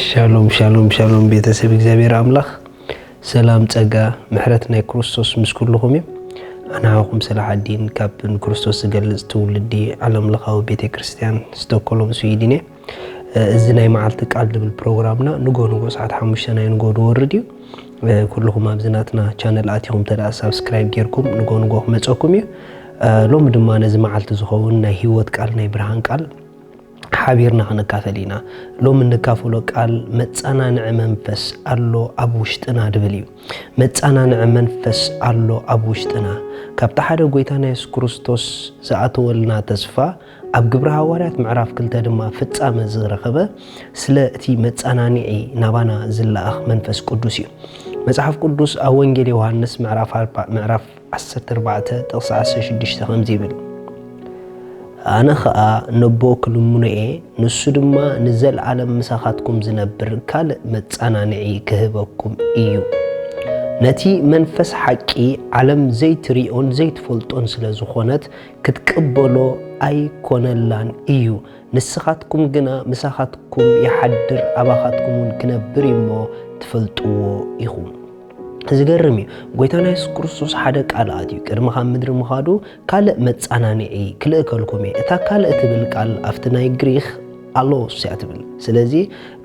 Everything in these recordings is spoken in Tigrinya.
ሻሎም ሻሎም ሻሎም፣ ቤተሰብ እግዚኣብሔር ኣምላኽ፣ ሰላም፣ ጸጋ፣ ምሕረት ናይ ክርስቶስ ምስ ኩልኹም እዩ። ኣነ ሓውኩም ሰላሓዲን ካብ ንክርስቶስ ዝገልጽ ትውልዲ ዓለም ለኻዊ ቤተ ክርስቲያን ስቶኮሎም ስዊድን እየ። እዚ ናይ መዓልቲ ቃል ዝብል ፕሮግራምና ንጎ ንጎ ሰዓት ሓሙሽተ ናይ ንጎ ዝወርድ እዩ። ኩልኹም ኣብዚ ናትና ቻነል ኣቲኹም ተደኣ ሳብስክራይብ ጌርኩም ንጎ ንጎ ክመጸኩም እዩ። ሎሚ ድማ ነዚ መዓልቲ ዝኸውን ናይ ህይወት ቃል፣ ናይ ብርሃን ቃል ሓቢርና ክንካፈል ኢና። ሎሚ እንካፈሎ ቃል መጻናንዒ መንፈስ ኣሎ ኣብ ውሽጥና ድብል እዩ። መጻናንዒ መንፈስ ኣሎ ኣብ ውሽጥና። ካብቲ ሓደ ጎይታና የሱስ ክርስቶስ ዝኣተወልና ተስፋ ኣብ ግብሪ ሃዋርያት ምዕራፍ ክልተ ድማ ፍጻመ ዝረኸበ ስለ እቲ መጻናንዒ ናባና ዝለኣኽ መንፈስ ቅዱስ እዩ። መጽሓፍ ቅዱስ ኣብ ወንጌል ዮሃንስ ምዕራፍ ኣርባ-፣ ምዕራፍ ዓሰርተ ኣርባዕተ ጥቕሲ ዓሰርተ ሽዱሽተ ከምዚ ይብል፣ ኣነ ኸኣ ነቦ ክልምኖ እየ፣ ንሱ ድማ ንዘለኣለም ምሳኻትኩም ዝነብር ካልእ መጻናንዒ ክህበኩም እዩ። ነቲ መንፈስ ሓቂ ዓለም ዘይትሪኦን ዘይትፈልጦን ስለ ዝኾነት ክትቅበሎ ኣይኮነላን እዩ። ንስኻትኩም ግና ምሳኻትኩም ይሓድር፣ ኣባኻትኩም እውን ክነብር እዩ እሞ ትፈልጥዎ ኢኹም። ዝገርም እዩ። ጎይታና የሱስ ክርስቶስ ሓደ ቃል ኣትዩ፣ ቅድሚ ካብ ምድሪ ምኻዱ ካልእ መጻናንዒ ክልእከልኩም እየ። እታ ካልእ ትብል ቃል ኣብቲ ናይ ግሪኽ ኣሎስ እያ ትብል። ስለዚ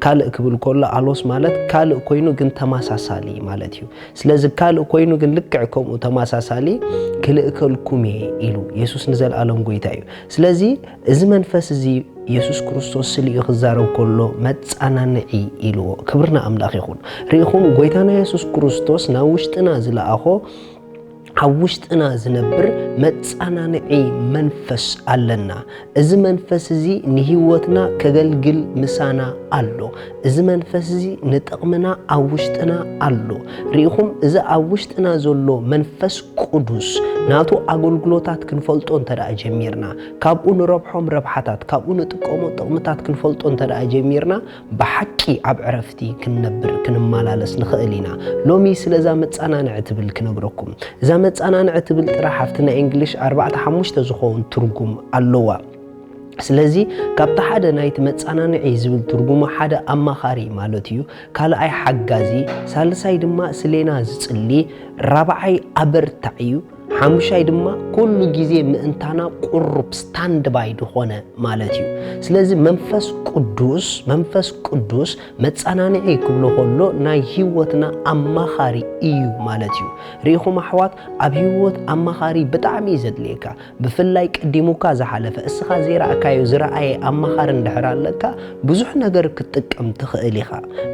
ካልእ ክብል ከሎ ኣሎስ ማለት ካልእ ኮይኑ ግን ተመሳሳሊ ማለት እዩ። ስለዚ ካልእ ኮይኑ ግን ልክዕ ከምኡ ተመሳሳሊ ክልእከልኩም እየ ኢሉ። የሱስ ንዘለኣለም ጎይታ እዩ። ስለዚ እዚ መንፈስ እዚ የሱስ ክርስቶስ ስሊኡ ክዛረብ ከሎ መጻናንዒ ኢልዎ። ክብሪ ንኣምላኽ ይኹን። ርኢኹም፣ ጎይታና የሱስ ክርስቶስ ናብ ውሽጥና ዝለኣኾ፣ ኣብ ውሽጥና ዝነብር መጻናንዒ መንፈስ ኣለና። እዚ መንፈስ እዚ ንህይወትና ከገልግል ምሳና ኣሎ። እዚ መንፈስ እዚ ንጥቕምና ኣብ ውሽጥና ኣሎ። ርኢኹም፣ እዚ ኣብ ውሽጥና ዘሎ መንፈስ ቅዱስ ናቱ ኣገልግሎታት ክንፈልጦ እንተ ደኣ ጀሚርና፣ ካብኡ ንረብሖም ረብሓታት፣ ካብኡ ንጥቀሞ ጥቕምታት ክንፈልጦ እንተ ደኣ ጀሚርና፣ ብሓቂ ኣብ ዕረፍቲ ክንነብር፣ ክንመላለስ ንኽእል ኢና። ሎሚ ስለዛ መጻናንዒ ትብል ክነግረኩም። እዛ መጻናንዒ ትብል ጥራሕ ኣብቲ ናይ እንግሊሽ ኣርባዕተ ሓሙሽተ ዝኸውን ትርጉም ኣለዋ። ስለዚ ካብቲ ሓደ ናይቲ መጻናንዒ ዝብል ትርጉሙ ሓደ ኣማኻሪ ማለት እዩ፣ ካልኣይ ሓጋዚ፣ ሳልሳይ ድማ ስሌና ዝጽሊ፣ ራብዓይ ኣበርታዒ እዩ፣ ሓሙሻይ ድማ ኩሉ ግዜ ምእንታና ቁሩብ ስታንድ ባይ ዝኾነ ማለት እዩ። ስለዚ መንፈስ ቅዱስ፣ መንፈስ ቅዱስ መጻናንዒ ክብሎ ከሎ ናይ ህይወትና ኣማኻሪ እዩ ማለት እዩ። ርኢኹም ኣሕዋት፣ ኣብ ህይወት ኣማኻሪ ብጣዕሚ እዩ ዘድልየካ። ብፍላይ ቀዲሙካ ዝሓለፈ፣ እስኻ ዘይረኣካዮ ዝረኣየ ኣማኻሪ እንድሕር ኣለካ፣ ብዙሕ ነገር ክትጥቀም ትኽእል ኢኻ።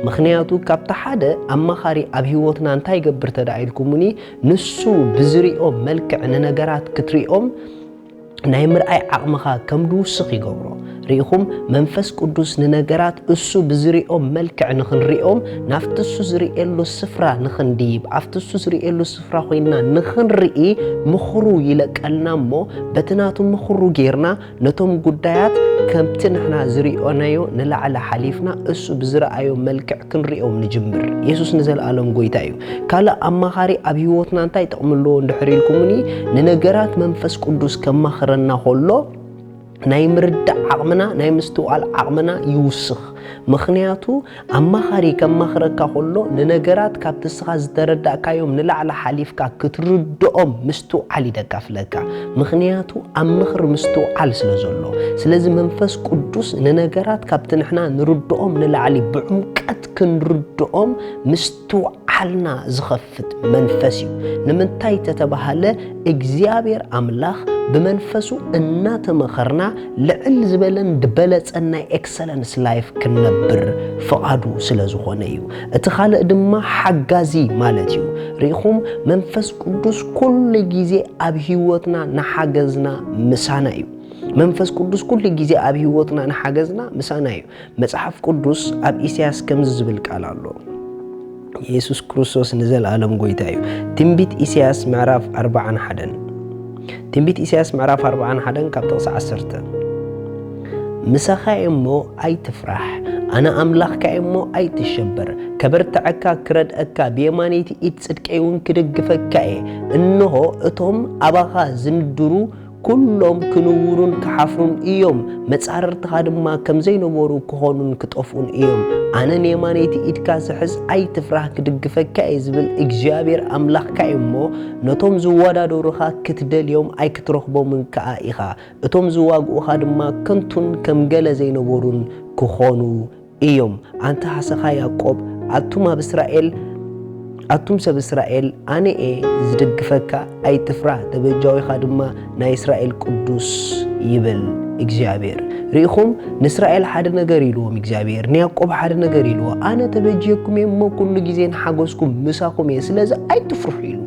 ምኽንያቱ ካብቲ ሓደ ኣማኻሪ ኣብ ህይወትና እንታይ ይገብር ተደኣ ኢልኩምኒ፣ ንሱ ብዝሪኦ መልክዕ ንነገራት ክትሪኦም ናይ ምርኣይ ዓቕምኻ ከም ድውስኽ ይገብሮ። ርኢኹም፣ መንፈስ ቅዱስ ንነገራት እሱ ብዝሪኦም መልክዕ ንኽንሪኦም፣ ናብቲ እሱ ዝርእየሉ ስፍራ ንኽንድይብ፣ ኣብቲ እሱ ዝርእየሉ ስፍራ ኮይንና ንኽንርኢ ምኽሩ ይለቀልና እሞ፣ በቲ ናቱ ምኽሩ ጌርና ነቶም ጉዳያት ከምቲ ንሕና ዝሪኦናዮ ንላዕሊ ሓሊፍና እሱ ብዝረኣዮ መልክዕ ክንሪኦም ንጅምር። የሱስ ንዘለኣለም ጎይታ እዩ። ካልእ ኣማኻሪ ኣብ ህይወትና እንታይ ጥቕሚ ኣለዎ እንድሕር ኢልኩምኒ፣ ንነገራት መንፈስ ቅዱስ ከማኽረና ከሎ ናይ ምርዳእ ዓቕምና፣ ናይ ምስትውዓል ዓቕምና ይውስኽ። ምኽንያቱ ኣማኻሪ ከማኽረካ ከሎ ንነገራት ካብቲ እስኻ ዝተረዳእካዮም ንላዕሊ ሓሊፍካ ክትርድኦም ምስትውዓል እዩ ደካፍለካ። ምኽንያቱ ኣብ ምኽሪ ምስትውዓል ስለ ዘሎ። ስለዚ መንፈስ ቅዱስ ንነገራት ካብቲ ንሕና ንርድኦም ንላዕሊ ብዕምቀት ክንርድኦም ምስትውዓልና ዝኸፍት መንፈስ እዩ። ንምንታይ ተተባሃለ፣ እግዚኣብሔር ኣምላኽ ብመንፈሱ እናተመኸርና ልዕል ዝበለን ዝበለጸን ናይ ኤክሰለንስ ላይፍ ክንነብር ፍቓዱ ስለ ዝኾነ እዩ። እቲ ካልእ ድማ ሓጋዚ ማለት እዩ። ርኢኹም፣ መንፈስ ቅዱስ ኩሉ ግዜ ኣብ ህይወትና ንሓገዝና ምሳና እዩ። መንፈስ ቅዱስ ኩሉ ግዜ ኣብ ህይወትና ንሓገዝና ምሳና እዩ። መጽሓፍ ቅዱስ ኣብ ኢሳያስ ከምዚ ዝብል ቃል ኣሎ። የሱስ ክርስቶስ ንዘለኣለም ጎይታ እዩ። ትንቢት ኢሳያስ ምዕራፍ ኣርባዓን ሓደን። ትንቢት ኢሳያስ ምዕራፍ ኣርባዓን ሓደን ካብ ጥቕሲ ዓሰርተ፣ ምሳኻ እየ እሞ ኣይትፍራሕ፣ ኣነ ኣምላኽካ እየ እሞ ኣይትሸበር። ከበርትዐካ፣ ክረድአካ፣ ብየማነይቲ ኢድ ጽድቀይ እውን ክድግፈካ እየ። እንሆ፣ እቶም ኣባኻ ዝንድሩ ኩሎም ክንውሩን ክሓፍሩን እዮም፣ መጻርርትኻ ድማ ከም ዘይነበሩ ክኾኑን ክጠፍኡን እዮም። ኣነ ንየማነይቲ ኢድካ ዝሕዝ ኣይትፍራህ፣ ክድግፈካ እየ ዝብል እግዚኣብሔር ኣምላኽካ እዩ እሞ፣ ነቶም ዝወዳደሩኻ ክትደልዮም ኣይክትረኽቦምን ከኣ ኢኻ። እቶም ዝዋግኡኻ ድማ ከንቱን ከም ገለ ዘይነበሩን ክኾኑ እዮም። ኣንታ ሃሰኻ ያዕቆብ፣ ኣቱም ኣብ እስራኤል፣ ኣቱም ሰብ እስራኤል፣ ኣነ እየ ዝድግፈካ፣ ኣይትፍራህ፣ ተበጃዊኻ ድማ ናይ እስራኤል ቅዱስ ይብል እግዚኣብሔር። ርኢኹም፣ ንእስራኤል ሓደ ነገር ኢልዎም እግዚኣብሔር፣ ንያዕቆብ ሓደ ነገር ኢልዎ፣ ኣነ ተበጅየኩም እየ እሞ ኩሉ ግዜ ንሓገዝኩም ምሳኹም እየ፣ ስለዚ ኣይትፍርሑ ኢሉ።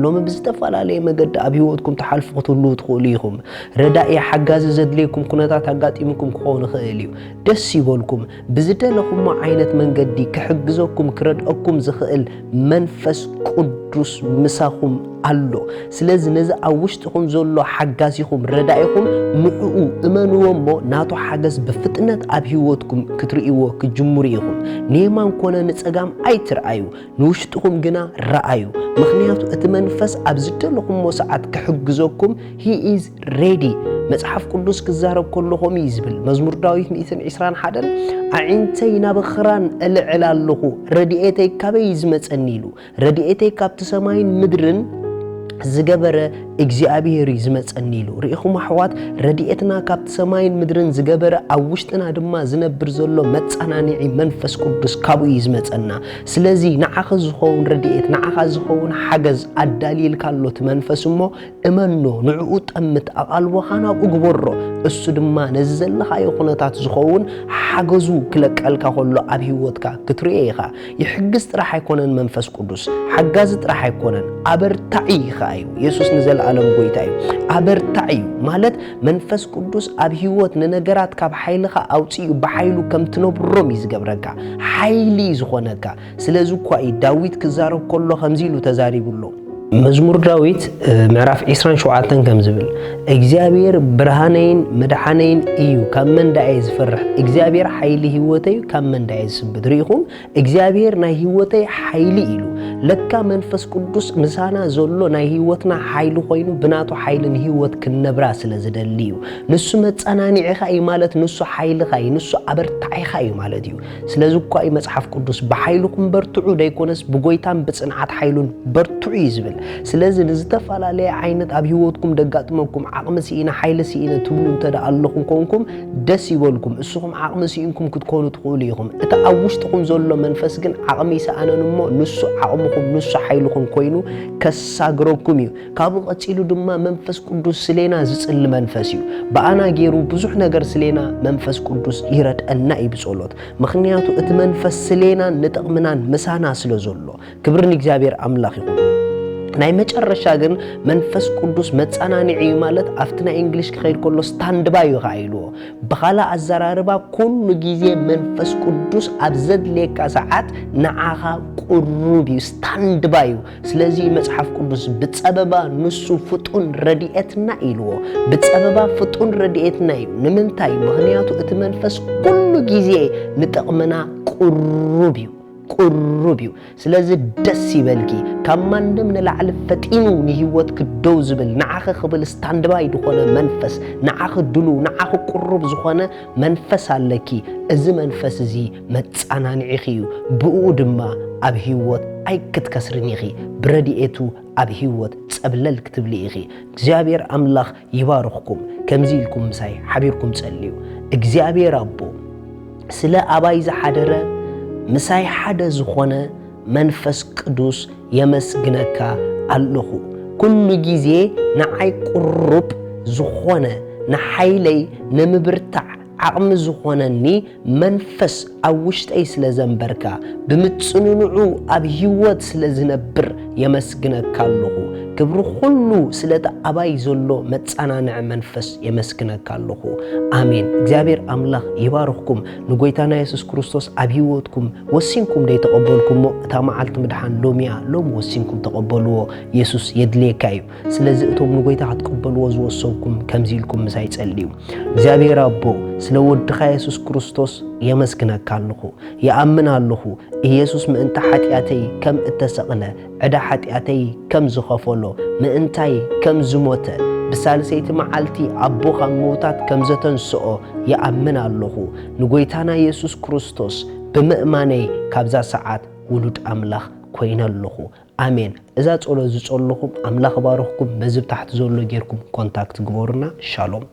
ሎሚ ብዝተፈላለየ መገዲ ኣብ ህይወትኩም ትሓልፉ ክትህልዉ ትኽእሉ ኢኹም። ረዳኢ ሓጋዚ ዘድልየኩም ኩነታት ኣጋጢሙኩም ክኸውን ይኽእል እዩ። ደስ ይበልኩም። ብዝደለኹሞ ዓይነት መንገዲ ክሕግዘኩም ክረድአኩም ዝኽእል መንፈስ ቅዱስ ምሳኹም ኣሎ። ስለዚ ነዚ ኣብ ውሽጥኹም ዘሎ ሓጋዚኹም ረዳኢኹም ንዕኡ እመንዎ እሞ ናቱ ሓገዝ ብፍጥነት ኣብ ህይወትኩም ክትርእይዎ ክትጅምሩ ኢኹም። ንየማን ኮነ ንጸጋም ኣይትርኣዩ። ንውሽጥኹም ግና ረኣዩ፣ ምኽንያቱ እቲ መንፈስ ኣብ ዝደለኹሞ ሰዓት ክሕግዘኩም he is ready። መጽሓፍ ቅዱስ ክዛረብ ከሎ ከምኡ እዩ ዝብል። መዝሙር ዳዊት ሚእትን ዕስራን ሓደን ኣዒንተይ ናብ ኣኽራን እልዕል ኣለኹ፣ ረድኤተይ ካበይ እዩ ዝመጸኒ ኢሉ። ረድኤተይ ካብቲ ሰማይን ምድርን ዝገበረ እግዚኣብሔር እዩ ዝመጸኒ ኢሉ። ርኢኹም ኣሕዋት፣ ረድኤትና ካብቲ ሰማይን ምድርን ዝገበረ ኣብ ውሽጥና ድማ ዝነብር ዘሎ መጸናንዒ መንፈስ ቅዱስ ካብኡ እዩ ዝመጸና። ስለዚ ንዓኺ ዝኸውን ረድኤት፣ ንዓኻ ዝኸውን ሓገዝ ኣዳልይልካ ኣሎ እቲ መንፈስ እሞ እመኖ፣ ንዕኡ ጠምት፣ ኣቓልቦኻ ናብኡ ግበሮ። እሱ ድማ ነዚ ዘለኻዮ ኩነታት ዝኸውን ሓገዙ ክለቀልካ ከሎ ኣብ ህይወትካ ክትርእዮ ኢኻ። ይሕግዝ ጥራሕ ኣይኮነን መንፈስ ቅዱስ፣ ሓጋዚ ጥራሕ ኣይኮነን፣ ኣበርታዒ ኸኣ እዩ። የሱስ ንዘለኣለም ጎይታ እዩ። ኣበርታዒ እዩ ማለት መንፈስ ቅዱስ ኣብ ህይወት ንነገራት ካብ ሓይልኻ ኣውጺኡ ብሓይሉ ከም ትነብሮም እዩ ዝገብረካ። ሓይሊ እዩ ዝኾነካ። ስለዚ እኳ እዩ ዳዊት ክዛረብ ከሎ ከምዚ ኢሉ ተዛሪቡ ኣሎ። መዝሙር ዳዊት፣ እ፣ ምዕራፍ ዕስራን ሸውዓተን ከም ዝብል፣ እግዚኣብሔር ብርሃነይን መድሓነይን እዩ፣ ካብ መን ደኣ እየ ዝፈርሕ? እግዚኣብሔር ሓይሊ ህይወተይ እዩ፣ ካብ መን ደኣ እየ ዝስንብድ? ርኢኹም? እግዚኣብሔር ናይ ህይወተይ ሓይሊ ኢሉ። ለካ መንፈስ ቅዱስ ምሳና ዘሎ ናይ ህይወትና ሓይሊ ኮይኑ ብናቱ ሓይሊ ንህይወት ክንነብራ ስለ ዝደሊ እዩ። ንሱ መጸናንዒኻ እዩ ማለት ንሱ ሓይልኻ እዩ፣ ንሱ ኣበርታዒኻ እዩ ማለት እዩ። ስለዚ እኳ እዩ መጽሓፍ ቅዱስ ብሓይልኹም በርትዑ ደይኮነስ ብጎይታን ብጽንዓት ሓይሉን በርትዑ እዩ ዝብል። ስለዚ ንዝተፈላለየ ዓይነት ኣብ ህይወትኩም ደጋጥመኩም ዓቕሚ ስኢነ ሓይሊ ስኢነ ትብሉ እንተ ደኣ ኣለኹም ኮንኩም ደስ ይበልኩም። እስኹም ዓቕሚ ስኢንኩም ክትኮኑ ትኽእሉ ኢኹም። እቲ ኣብ ውሽጥኹም ዘሎ መንፈስ ግን ዓቕሚ ይሰኣነን እሞ ንሱ ዓቕምኹም ንሱ ሓይልኹም ኮይኑ ከሳግረኩም እዩ። ካብኡ ቀጺሉ ድማ መንፈስ ቅዱስ ስሌና ዝጽሊ መንፈስ እዩ። ብኣና ገይሩ ብዙሕ ነገር ስሌና መንፈስ ቅዱስ ይረድአና እዩ ብጸሎት። ምኽንያቱ እቲ መንፈስ ስሌናን ንጥቕምናን ምሳና ስለ ዘሎ። ክብሪ ንእግዚኣብሔር ኣምላኽ ይኹን። ናይ መጨረሻ ግን መንፈስ ቅዱስ መጸናንዒ እዩ ማለት ኣብቲ ናይ እንግሊሽ ክኸይድ ከሎ ስታንድባይ እዩ ኸዓ ኢልዎ። ብኻልእ ኣዘራርባ ኩሉ ግዜ መንፈስ ቅዱስ ኣብ ዘድልየካ ሰዓት ንዓኻ ቅሩብ እዩ፣ ስታንድባይ እዩ። ስለዚ መጽሓፍ ቅዱስ ብጸበባ ንሱ ፍጡን ረድኤትና ኢልዎ። ብጸበባ ፍጡን ረድኤትና እዩ። ንምንታይ? ምኽንያቱ እቲ መንፈስ ኩሉ ግዜ ንጥቕምና ቅሩብ እዩ፣ ቅሩብ እዩ። ስለዚ ደስ ይበልኪ። ካብ ማንም ንላዕሊ ፈጢኑ ንህይወትኪ ደው ዝብል፣ ንዓኺ ክብል ስታንድባይ ዝኾነ መንፈስ፣ ንዓኺ ድሉው፣ ንዓኺ ቅሩብ ዝኾነ መንፈስ ኣለኪ። እዚ መንፈስ እዚ መጸናንዒኺ እዩ። ብእኡ ድማ ኣብ ህይወት ኣይክትከስርን ኢኺ። ብረድኤቱ ኣብ ህይወት ጸብለል ክትብሊ ኢኺ። እግዚኣብሔር ኣምላኽ ይባርኽኩም። ከምዚ ኢልኩም ምሳይ ሓቢርኩም ጸልዩ። እግዚኣብሔር ኣቦ፣ ስለ ኣባይ ዝሓደረ ምሳይ ሓደ ዝኾነ መንፈስ ቅዱስ የመስግነካ ኣለኹ። ኩሉ ግዜ ንዓይ ቅሩብ ዝኾነ፣ ንሓይለይ ንምብርታዕ ዓቕሚ ዝኾነኒ መንፈስ ኣብ ውሽጠይ ስለ ዘንበርካ፣ ብምጽንንዑ ኣብ ህይወት ስለ ዝነብር የመስግነካ ኣለኹ። ክብሪ ኩሉ ስለቲ ኣባይ ዘሎ መጸናንዒ መንፈስ የመስግነካ ኣለኹ። ኣሜን። እግዚኣብሔር ኣምላኽ ይባርኽኩም። ንጎይታና የሱስ ክርስቶስ ኣብ ህይወትኩም ወሲንኩም ደይተቐበልኩሞ፣ እታ መዓልቲ ምድሓን ሎሚ እያ። ሎም ወሲንኩም ተቐበልዎ። የሱስ የድልየካ እዩ። ስለዚ እቶም ንጎይታ ክትቅበልዎ ዝወሰንኩም ከምዚ ኢልኩም ምሳይ ጸልዩ። እግዚኣብሔር ኣቦ፣ ስለ ወድኻ የሱስ ክርስቶስ የመስግነካ ኣለኹ። ይኣምን ኣለኹ፣ ኢየሱስ ምእንቲ ሓጢኣተይ ከም እተሰቕለ፣ ዕዳ ሓጢኣተይ ከም ዝኸፈሎ፣ ምእንታይ ከም ዝሞተ፣ ብሳልሰይቲ መዓልቲ ኣቦ ካብ ምውታት ከም ዘተንስኦ ይኣምን ኣለኹ። ንጎይታና የሱስ ክርስቶስ ብምእማነይ ካብዛ ሰዓት ውሉድ ኣምላኽ ኮይነ ኣለኹ። ኣሜን። እዛ ጸሎት ዝጸለኹም ኣምላኽ ባርኽኩም። በዚ ብታሕቲ ዘሎ ጌርኩም ኮንታክት ግበሩና። ሻሎም።